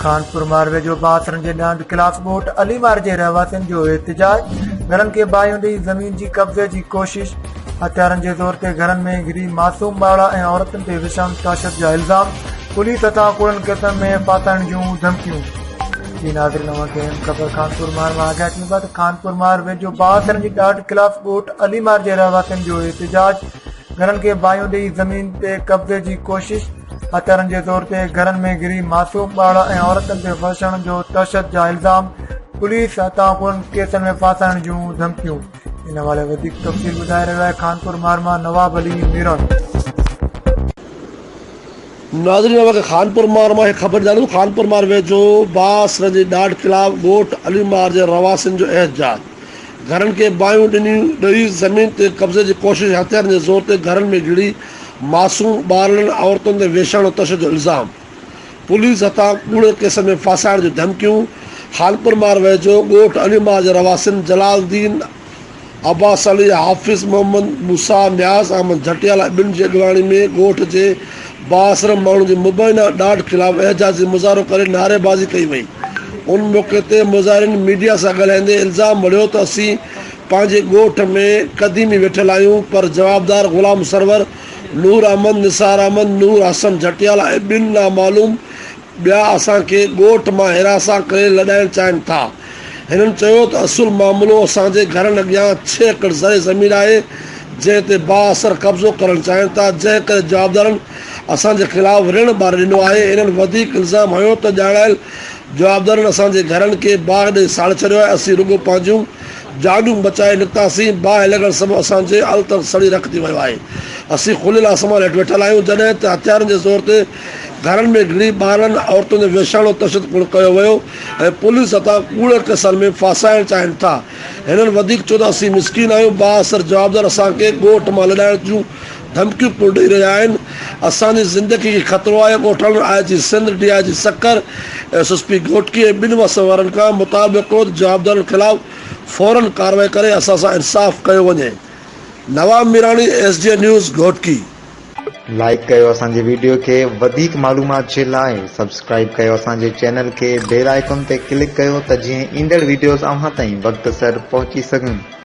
خانپور ماروي جو بااثرن جي ڏانڊ خلاف ڳوٺ علي مار جي رهواسين جو احتجاج، گهرن کي باهيون ڏئي زمين جي قبضي جي ڪوشش، هٿيارن جي زور تي گهرن ۾ گهري معصوم ٻارڙا ۽ عورتن تي وشام تشدد جا الزام، پوليس هٿان ڪوڙن ڪيسن ۾ ڦاسائڻ جون ڌمڪيون. جي ناظرين اوهان کي اهم خبر خانپور مار مان آگاهه ڪيون ٿا ته خانپور مار ويجهو بااثرن جي ڏاڍ خلاف ڳوٺ علي مار جي رهواسين جو احتجاج، گهرن کي باهيون ڏئي زمين تي قبضي جي ڪوشش، هٿيارن جي زور تي گهرن ۾ گهري معصوم ٻارڙا ۽ عورتن تي وسڻ جو تشدد جا الزام، پوليس هٿان ڪوڙن ڪيسن ۾ ڦاسائڻ جون ڌمڪيون. ان حوالي وڌيڪ تفصيل ٻڌائي رهيو آهي خانپور مار مان نواب علي ميرڻ. ناظرين اوهان کي خانپور مار مان هڪ خبر ڏيان ٿو خانپور مار ويجهو بااثرن جي ڏاڍ خلاف ڳوٺ علي مار جي رهواسين جو احتجاج گهرن کي باهيون ڏنيون ڏئي زمين تي قبضي جي ڪوشش هٿيارن جي زور تي گهرن ۾ گهڙي معصوم ٻارڙن عورتن تي ويشاڻو تشدد جو الزام، پوليس هٿان ڪوڙي ڪيس ۾ ڦاسائڻ جون ڌمڪيون، خانپور مار ويجهو ڳوٺ علي مار جي رهواسين جلال الدين، عباس علي، حافظ محمد موسيٰ، نياز احمد جهٽيال ۽ ٻين جي اڳواڻي ۾ ڳوٺ جي بااثر ماڻهن جي مبينا ڏاڍ خلاف احتجاجي مظاهرو ڪري نعريبازي ڪئي وئي. ان موقعي تي مظاهرين ميڊيا سان ڳالهائيندي الزام مڙهيو ته اسين پنهنجي ڳوٺ ۾ قديمي ويٺل آهيون پر جوابدار غلام سرور، نور احمد، نثار احمد، نور حسن جهٽيال ۽ ٻين نامعلوم ٻيا اسان کي ڳوٺ مان هراسان ڪري لڏائڻ چاهين ٿا. هنن چيو ته اصل معاملو اسان جي گهرن اڳيان ڇهه ايڪڙ زرعي زمين آهي جنهن تي بااثر قبضو ڪرڻ چاهين ٿا جنهن ڪري جوابدارن اسان جي خلاف رڻ ٻاري ڏنو آهي. هنن وڌيڪ الزام هنيو ته ڄاڻايل جوابدارن اسان جي گهرن کي باهه ڏئي ساڙي ڇڏيو آهي، اسين رڳو پنهنجون جانيون بچائي نڪتاسين، باهه لڳڻ سبب اسان جي التر سڙي رک ٿي ويو آهي، اسين کليل آسمان هيٺ ويٺل آهيون، جڏهن ته هٿيارن جي زور تي گهرن ۾ گهڙي ٻارڙن عورتن تي وحشياڻو تشدد پڻ ڪيو ويو ۽ پوليس هٿان ڪوڙن ڪيسن ۾ ڦاسائڻ چاهين ٿا. هنن وڌيڪ چيو ته اسين مسڪين آهيون، بااثر جوابدار اسان کي ڳوٺ مان لڏائڻ جون ڌمڪيون پڻ ڏئي رهيا آهن، اسان جي زندگي کي خطرو آهي، ڳوٺاڻن I G Sindh, D I G Sukkur, S S P Ghotki ۽ ٻين وس وارن کان مطالبو ڪيو ته جوابدارن خلاف فورن ڪارروائي ڪري اسان سان انصاف ڪيو وڃي، Nawab Mirani, S G news, Ghotki. Like ڪيو اسان جي ويڊيو کي وڌيڪ معلومات جي لاء سبسڪرائيب ڪيو اسان جي چينل کي بيل آئيڪن تي ڪلڪ ڪيو ته جيئن ايندڙ ويڊيوز اوهان تائين وقت سر پهچي سگهن.